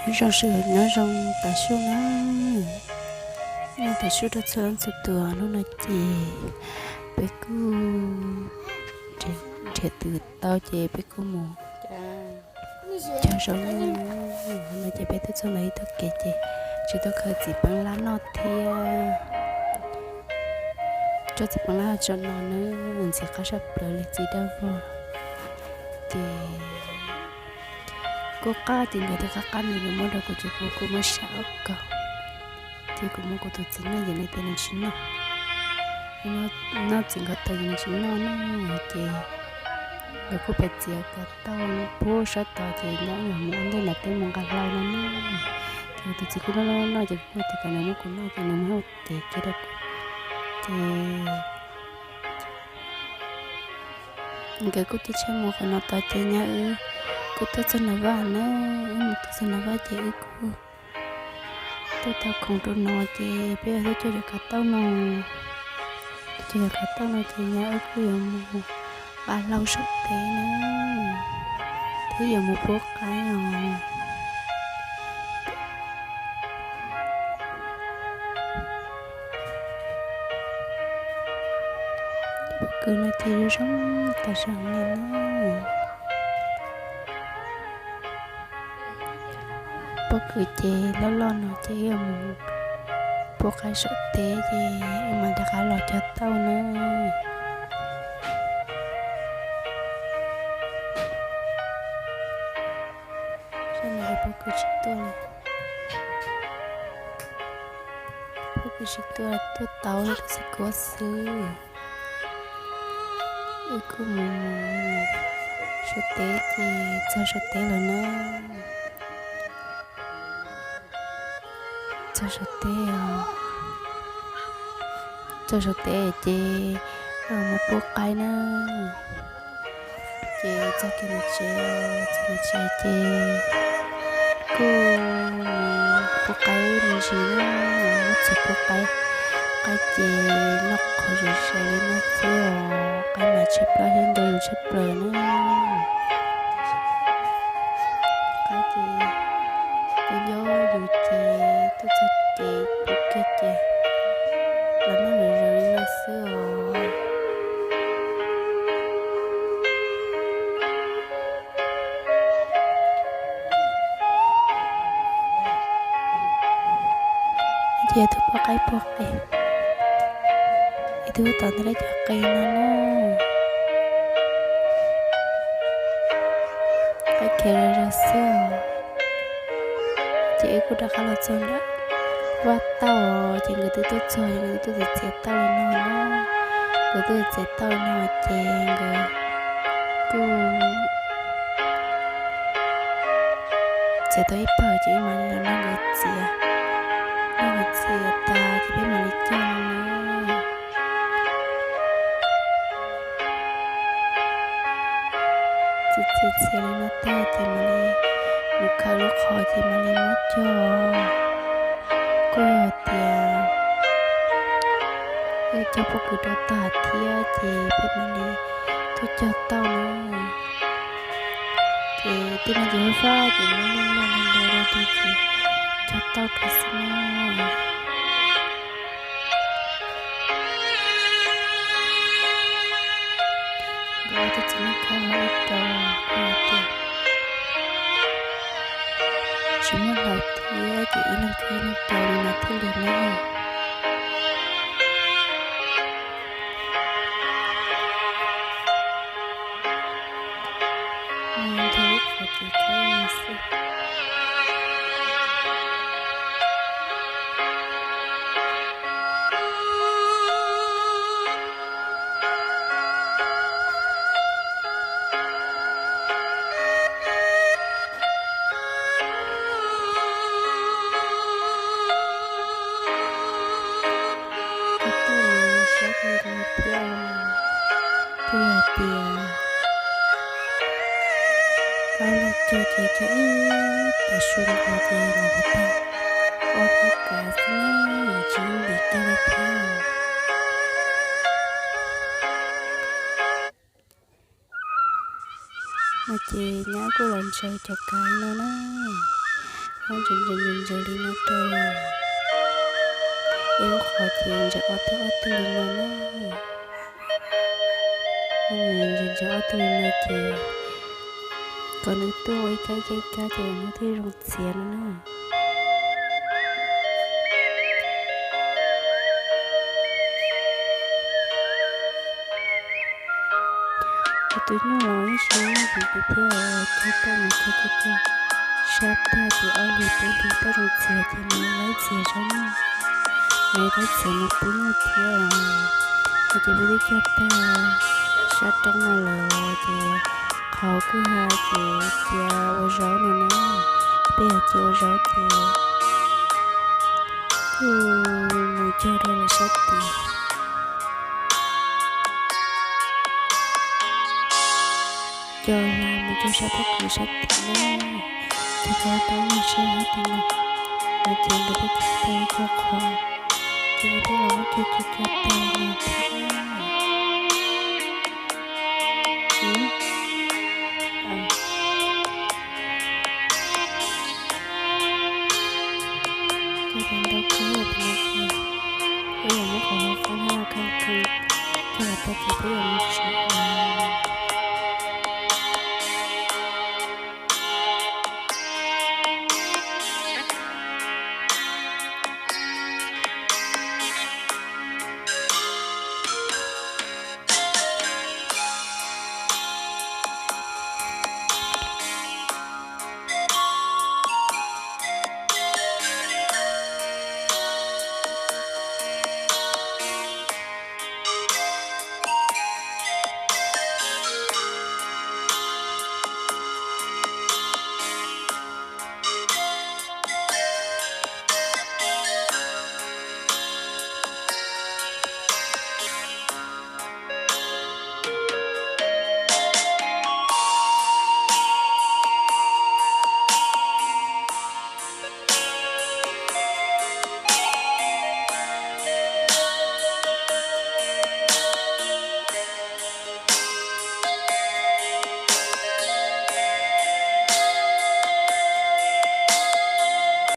Nyob zoo sawv daws, nyob zoo tav su na, nyob zoo tav su rau txhua leej txhua tus. Hnub no ces peb kuj nrhiav tus tau ces peb kuj mus cog zaub. Hnub no ces peb tuaj txog ntawm ib tog kev ces tsis tau khaws txiv peeb lab noj thiab. Tso txiv peeb lab tso no na, ntxim qab saj plaws li txiv dawb vog. Ces kuj qab ces nkawd tias qab qab nws yuav muab rau kuv ces kuv kuj muab sab ob kaug. Ces kuv muab kuv tus txiv noj ces nws tias nws tsis noj. Noj txiv nkawd tau ces nws tsis noj na. Ces nkawd kuj pem txiav kav tau puag sab tod ces nyob mus ua ntej nram teb mus nqa hlau no na. Ces kuv tus txiv kuj noj noj noj ces kuv kuj tias kom nws muab kuv noj ces nws muab ces cia rau kuv. Ces nkawd kuj cia tsheb mus qhov no tod ces nyab wb kuj tuaj txog Nram Vaj na. Wb mus tuaj txog Nram Vaj ces wb kuj tuaj tau khoom rau no ces peb yuav tuaj cog cov kav tauj no. Cog cov kav tauj no ces nyab wb kuj yuav mus nqa hlau saum teb na, thiab yuav mus pub qaib os. Pob kws no ces zoo zoo tas zog li na. Pob kws ces loj loj no ces wb mus pub qaib saum teb ces wb mam rov qab los cog tauj na. Sab no pob kws tsis tuaj li. Pob kws tsis tuaj, tuaj tau tab sis kuv xwb. Wb kuj mus saum teb ces txog saum teb lawm na. Txog saum teb, txog saum teb ces mus pub qaib na. Ces txog kiag nram tsev, txog nram tsev ces kuj pub qaib me ntsis na, muab txhuam pub qaib. Qaib ces noj qhov zoo zoo li no xwb os, qaib mas tshaib plab thiab ntau yus tshaj plaws na. Qaib ces cov nyob yus ces tuaj txog ces pub kiag ces los noj zoo zoo li no xwb os. Ces tus pub qaib pub qe, ib tug tom ntawd lawv cov qe no na. Qaib khiav zom zaws xwb os. Ces wb kuj rov qab los txog nram vaj tauj ces nkawd twb tuaj txog ces nkawd twb tuaj txiav txiav tauj li no na. Nkawd twb txiav tauj li no ces nkawd kuj txiav tau ib pawg ces wb mam li los nrog nkawd txiav. Nrog nkawd txiav tas ces peb mam li cog no na. Txiav txiav txiav li no tag ces mam li mus khaws lub qhov ces mam li muab cog. Kuj yog tias wb cog pob kws rau tag thiab ces peb mam li tuaj cog tauj na. Ces tej no ces fab fab ces muab noj noj nrog nrog rau ces cog tauj kiag xwb na. Nkawd ob tug txiv neej khawb ib rau kuj hais tias tsis muaj hlau thiab ces ib leeg khawb ib leeg rau li no thiaj li na. Nthua ib qho ces khawb ib leeg xwb. Kuj tuaj siab kawg nkaus thiab, kuj yog tias koj los cog ces cog ib tav su nkaus ces nws puas tag, ua peb kav xwb tsis ntim kiag li thiab. No ces nyab kuj los ntshaw cov kav no na, Ntsaws ntsaws ntsaws li no rau, es lub qhov ces ntsaws ob tug ob tug li no na. Ntsaws ntsaws ob tug li no ces kom nws tuaj ua ib kab ib kab ib kab ces nws thiaj zoo txiav no na. Kuv tus nyuj los ib sim no ces kuv thiaj cog tau no, cog cog cog sab tag ces ob hlis peb hlis toj zoo txiav ces nws laib txiav zaub nyuj, nws laib txiav nws pub nyuj thiab. Ces peb twb cog tag sab roob no lawm ces qhov kwj ha ces cia ua zaub no na. Peb yog cia ua zaub ces kuj mus cog rau lawm sab tid. Cog hla mus cog sab pob kws sab tid na. Cog rau peb nyuj sab hab tid no, no ces nkawd peb cog tau cog qhov, ces nkawd peb los muab cog cog cog tau no thiab.